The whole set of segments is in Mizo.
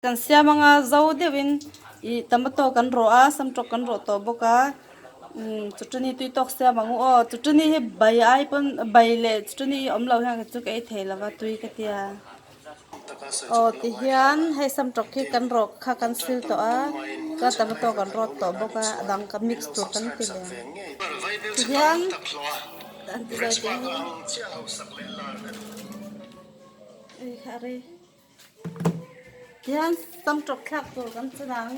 Kan siam anga zo deuhin ih tomato kan rawh a samtawk kan rawh tawh bawk a umm chutani tui tawk siam ang u aw chutani hi bai ai pawn bai leh chutani hi awm lo hian kei chu ka ei thei lova tui ka tia aw tihian hei samtawk hi kan rawh kha kan sil tawh a chuan tomato kan rawt tawh bawk a a dang ka mix tur kan ti leh ang tihian an ti zai teh ang ei kha a rei. Tihian samtawk thlak tur kan chan ang.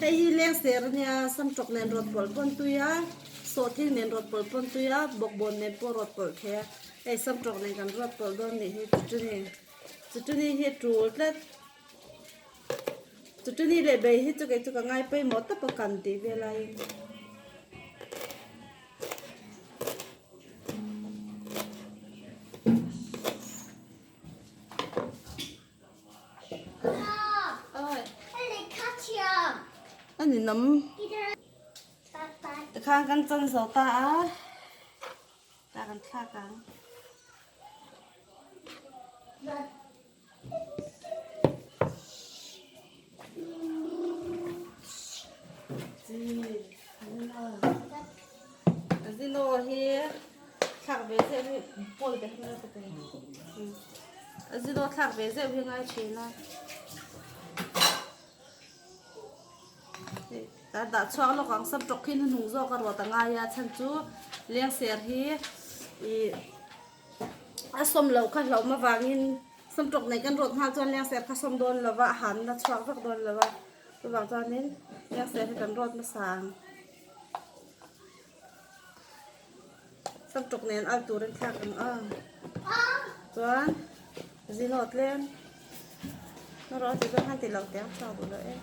Hei hi leng ser ania samtawk nen rawt pawlh pawn tui a, sawhthing nen rawt pawlh pawn tui a, bawkbawn nen pawh rawt pawlh thei a. Hei samtawk nen kan rawt pawlh dawn nih hi chutuni chutuni hi a tul tlat. Chutuni leh bei hi chu kei chu ka ngai pawimawh tawp a kan tih vel laiin. A ninawm tikhan kan chan zo ta a tah kan thlak ang. Zino hi thlak ve zeuh hi pawl te hi ka ti. Zino thlak ve zeuh hi ngai thin a. Ta dah chhuak lawk ang sam tawk khi hnuhnung zawk a rawt a ngai a chhan chu lengser hi ih A sawm loh kha hlauhma vangin sawmtawk nei kan rawt nghal chuan lengser kha sawm dawn lo va, a hanna chhuak vak dawn lo va, chuvang chuanin lengser hi kan rawt hmasa ang. Sawmtawk nen al turin thlak ang a, chuan zinawt tlem na rawh a ti zawng khan ti lo teh ang chhuak duh lo e.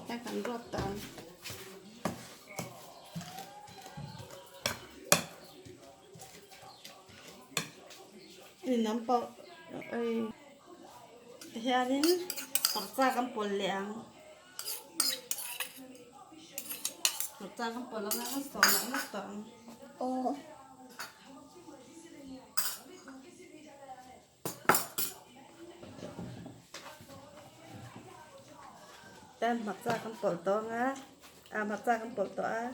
Hei kan ruat tawh ang. Ninawm pawh ei hianin hmarcha kan pawlh leh ang. Hmarcha kan pawlh anga kan sawm leh ngawt tawh ang. Aw. Tan hmarcha kan pawlh tawh anga ah hmarcha kan pawlh tawh a.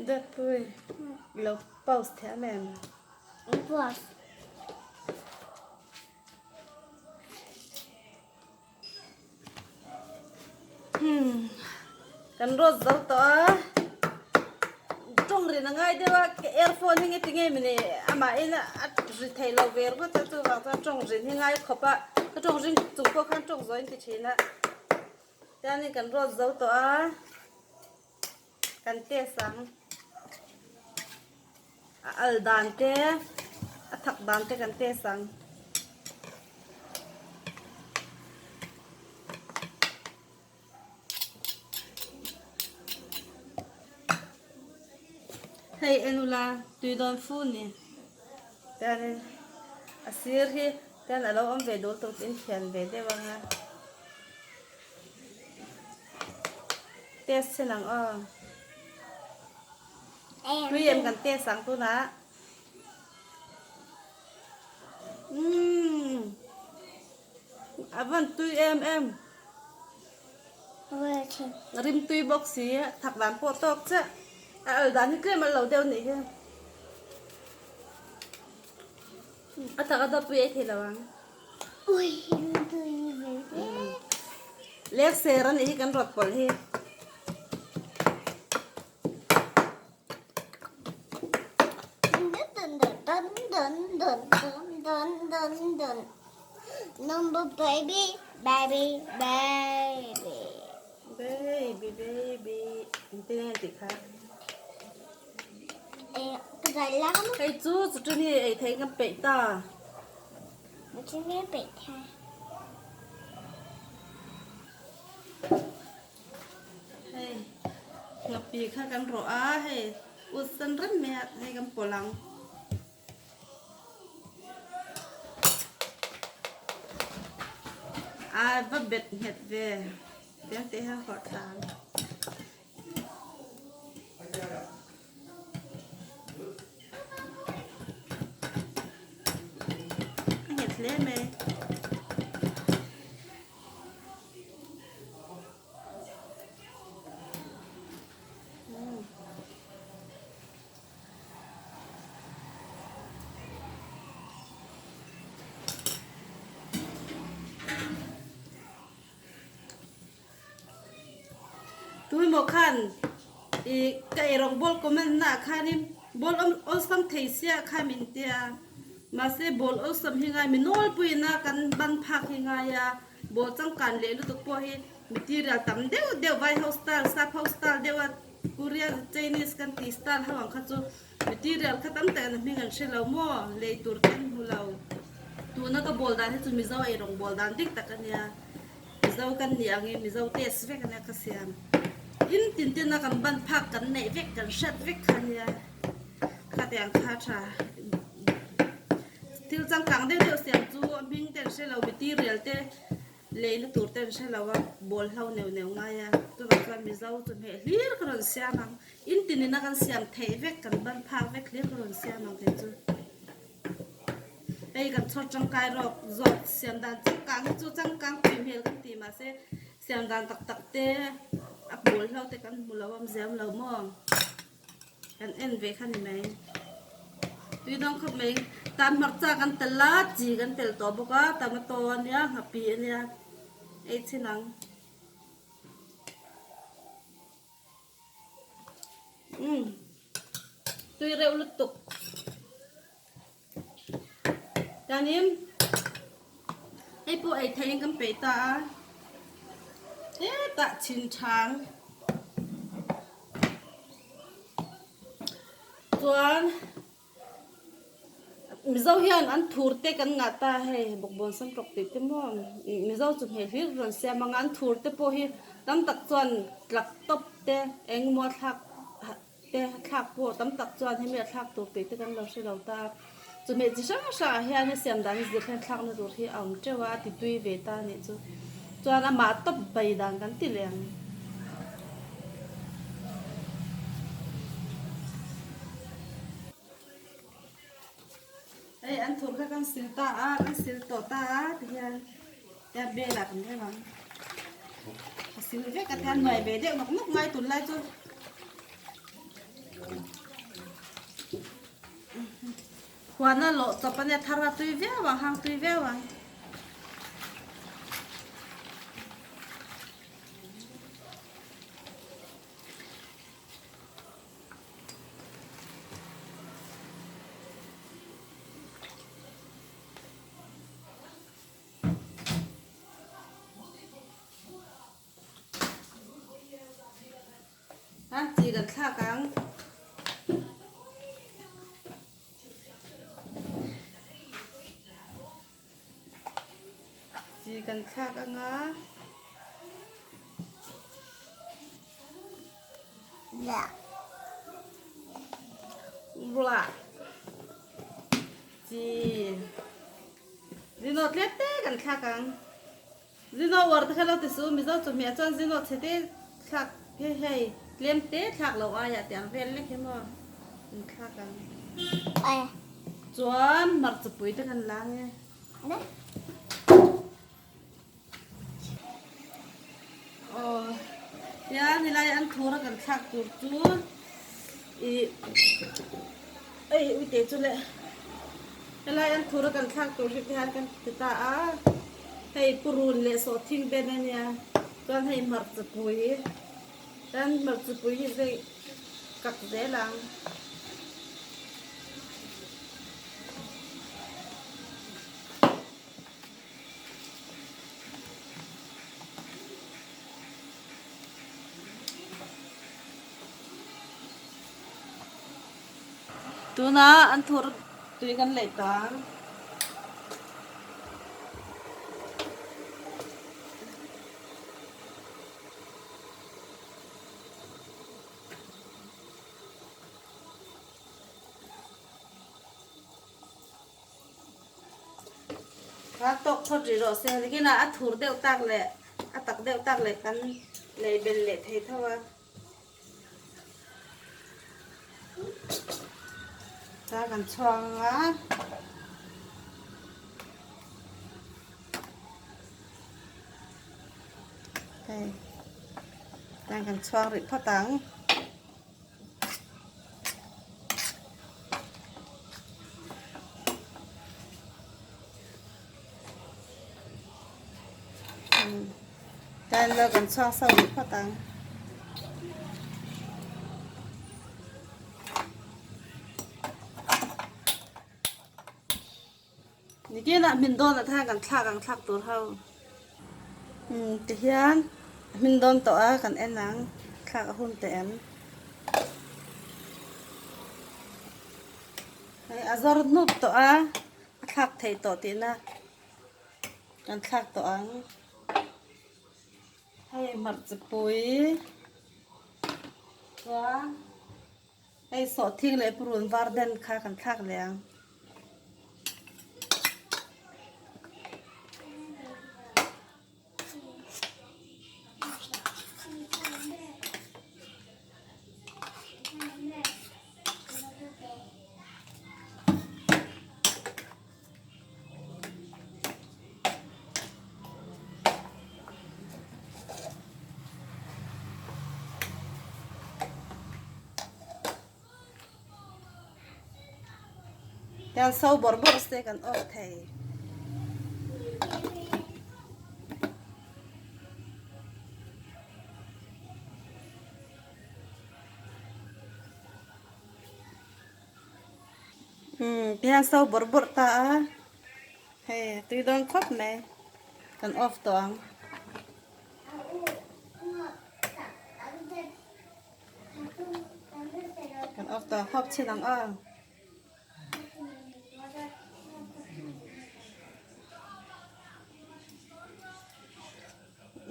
Dawtpui lo pause thiam em? Pause. Hmm kan rawt zo tawh a tawng rin a ngai deuh a earphone hi nge tinge mini amahin a ri thei lo ve ringawt a chuvang chuan tawng rin hi ngai khawp a ka tawng ring chung pawh khan tawng zawh in ti thin a chuanin kan rawt zo tawh a kan test ang a al dan te a thak dan te kan test ang. Hei en ula tui dawn fu ni chuanin a sir hi chuan alo awm ve dul tur in thian ve deuh ang a test chhin ang aw tui em kan test ang tunah umm a van tui em em. Rim tui bawk si thak dan pawh tawk chiah a al dan hi tlem a lo deuh anih hi a tak a dawt pui ei thei lo ang lek ser anih hi kan rawt pawlh hi. Number baby baby baby Baby baby engtin nge tih kha. Hei chu chutani ei theih kan peih ta. Hei ngapi kha kan rawh a hei ut san reng mai a hei kan pawlh ang. A va bet nghet ve tiang te hian hawrh tlang. A nghet hle mai. Tuimaw khan ih ka eirawng ball comment na ah khanin ball awlsam thei sia kha min tia mahse ball awlsam hi ngai mi nawlpuiin a kan ban phak hi ngai a ball changkan leh lutuk pawh hi material tam deuh deuh vai ho style sap ho style deuh a Korean Chinese kan tih style ho ang kha chu material kha tam tak in a hming an hre lo maw lei tur te an hmu lo tuna ka ball dan hi chu Mizo eirawng ball dan dik tak a nia. Mizo kan nih angin Mizo test vek ania ka siam. In tin tin a kan ban phak kan neih vek kan hriat vek kha ania. Khatiang kha tha. Thil changkang deuh deuh siam chu a hming te an hre lo material te leina tur te an hre lo a bawl hlo neuh neuh ngai a. Chuvang chuan Mizo chu hmeh hlir ka rawn siam ang. In tin in a kan siam theih vek kan ban phak vek hlir ka rawn siam ang kei chu. Hei kan chhawr tangkai rawk zawk siam dan changkang hi chu changkang tui hmel kan ti mahse siam dan tak tak te a pawl hlo te kan hmu lo a awm lo maw kan en ve kha ni mai tui dawng khawp mai tan hmarcha kan tel a chi kan tel tawh bawk a tomato ania nghapih ania ei chhin ang. Umm tui reuh lutuk chuanin hei pawh ei theihin kan peih ta a hetah chhin chhang chuan. Mizo hian an thur te kan ngah ta hei bawkbawn sam tawk tih te maw Mizo chu hmeh hlir rawn siam ang a an thur te pawh hi tam tak chuan tlak tawp te engemaw thlak te thlak pawh tam tak chuan hemi a thlak tur tih te kan lo hre lo ta chawhmeh chi hrang hrang ah hian a siam dan zir hian thlakna tur hi a awm teuh a a ti tui ve ta a nih chu chuan amah tawp bai dan kan ti leh ang. Hei an thur kha kan sil ta a kan sil tawh ta a tihian tia bel ah kan rem ang a sil vek a tihian nuai ve deuh nawk nawk ngai tunlai chu huan a lawh chawp ania thar a tui viau ang hang tui viau ang. A chi kan thlak ang. Chi kan thlak ang a. Blah. Chi. Zino tlem te kan thlak ang. Zino uar te kha lo ti su Mizo chawhmeh chuan zino chhe te thlak he hei tlem te thlak lo aiah tiang vel lek hi maw kan thlak ang. Chuan hmarcha pui te kan la ang e. Aw tia nilai an thur a kan thlak tur chu ih ei uite chu le helai an thur a kan thlak tur hi te hian kan ti ta a hei purun leh sawhthing ben a nia chuan hei hmarcha pui chuan hmarcha pui hi zai kak zel ang. Tuna an thur tui kan leih tawh ang. Kha tawk phawt rih rawh se, nikinah a thur deuh tak leh a tak deuh tak leh kan lei bel leh thei tho a. Ta kan chhuak ang a. Hei tan kan chhuak rih phawt ang. Tan lo kan chhuak so rih phawt ang. Nikinah hmin dawn ah khan kan thlak ang thlak tur ho. Umm tihian hmin dawn tawh a kan en ang thlak a hun teh em. Hei a zawr hnup tawh a a thlak theih tawh tihna kan thlak tawh ang. Hei hmarcha pui chuan. Hei sawhthing leh purun var den kha kan thlak leh ang. Hian so bawrh bawrh se kan awk thei. Umm tihian so bawrh bawrh ta a hei tui dawn khawp mai kan off tawh ang. Kan off tawh khawp chin ang aw.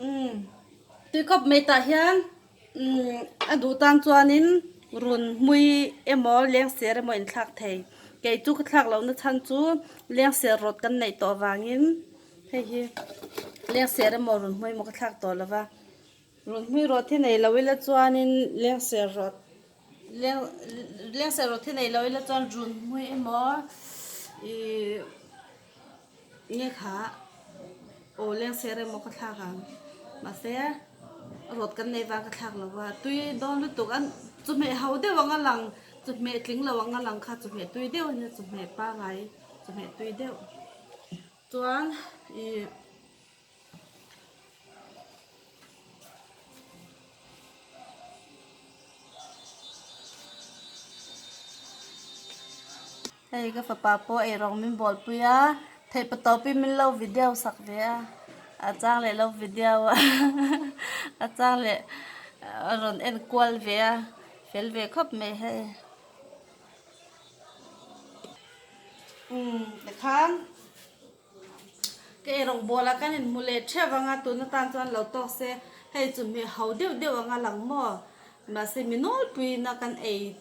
Umm tui khawp mai tah hian. Umm a duh tan chuanin run hmui emaw lengser emaw in thlak thei. Kei chu ka thlak lohna chhan chu lengser rawt kan neih tawh avangin hei hi lengser emaw run hmui emaw ka thlak tawh lo va. Run hmui rawt hi nei lo ila chuanin lengser rawt leng lengser rawt hi nei lo ila chuan run hmui emaw ihh nge kha aw lengser emaw ka thlak ang mahse rawt kan nei vang ka thlak lo va tui dawn lutuk a chawhmeh ho deuh ang a lang chawhmeh tling lo ang a lang kha chawhmeh tui deuh a nia chawhmeh pangai chawhmeh tui deuh chuan ih. Hei ka fapa pawh eirawng min bawlpui a theihpa tawpin min lo video sak ve a a chang leh lo video a a chang leh a rawn en kual ve a fel ve khawp mai hei umm tikhan. Ka eirawng bawlah kan inhmu leh theuh ang a, tun atan chuan lo tawk se, hei chu hmeh ho deuh deuh ang a lang maw? Mahse mi nawlpuiin a kan ei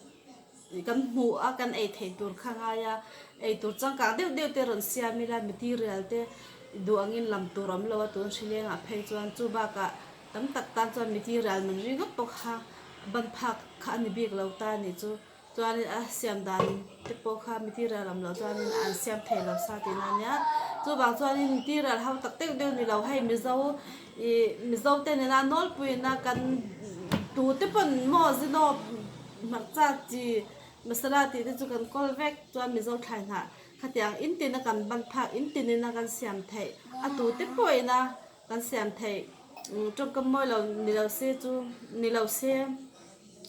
kan hmuh a kan ei theih tur kha ngai a, ei tur changkang deuh deuh te rawn siam ila material te duh angin lam tur awm lo a tun hrilengah phei chuan chu bakah tam tak tan chuan material min ringawt pawh kha ban phak kha a ni bik lo ta a nih chu. Chuanin a siam dan te pawh kha material awm loh chuanin an siam thei lo sa tihna a nia. Chuvang chuanin material ho tak deuh deuh ni lo hei Mizo ih Mizo te nena nawlpuina kan tu te pawn maw zino hmarcha chi masala tih te chu kan kawl vek chuan Mizo thlai hnah khatiang in tina kan ban phak in tinin a kan siam theih a tu te pawhin a kan siam theih tawngkam mawi lo ni lo se chu ni lo se.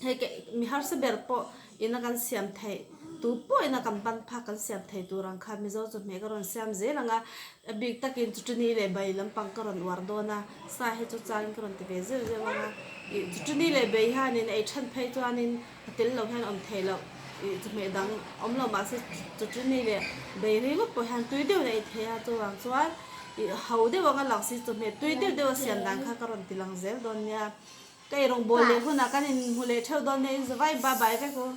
Hei ke mi harsa ber pawh ina kan siam theih tu pawh ina kan ban phak kan siam thei tur ang kha Mizo chawhmeh ka rawn siam zel ang a, a bik takin chutini leh bai lampang ka rawn uar dawn a, sa hi chu changin ka rawn ti ve zeuh zeuh ang a, ih chutini leh bai hianin ei then phei chuanin a tel lo hian awm theih loh. Ih chawhmeh dang awm lo mahse chutchutni leh bei ringawt pawh hian tui deuhin a ei thei a, chuvang chuan ih ho deuh anga lang si chawhmeh tui deuh deuh a siam dan kha ka rawn ti lang zel dawn nia. Ka ei rawngbawl leh hunah kan inhmu leh theuh dawn nia, inzawai bye bye vek u.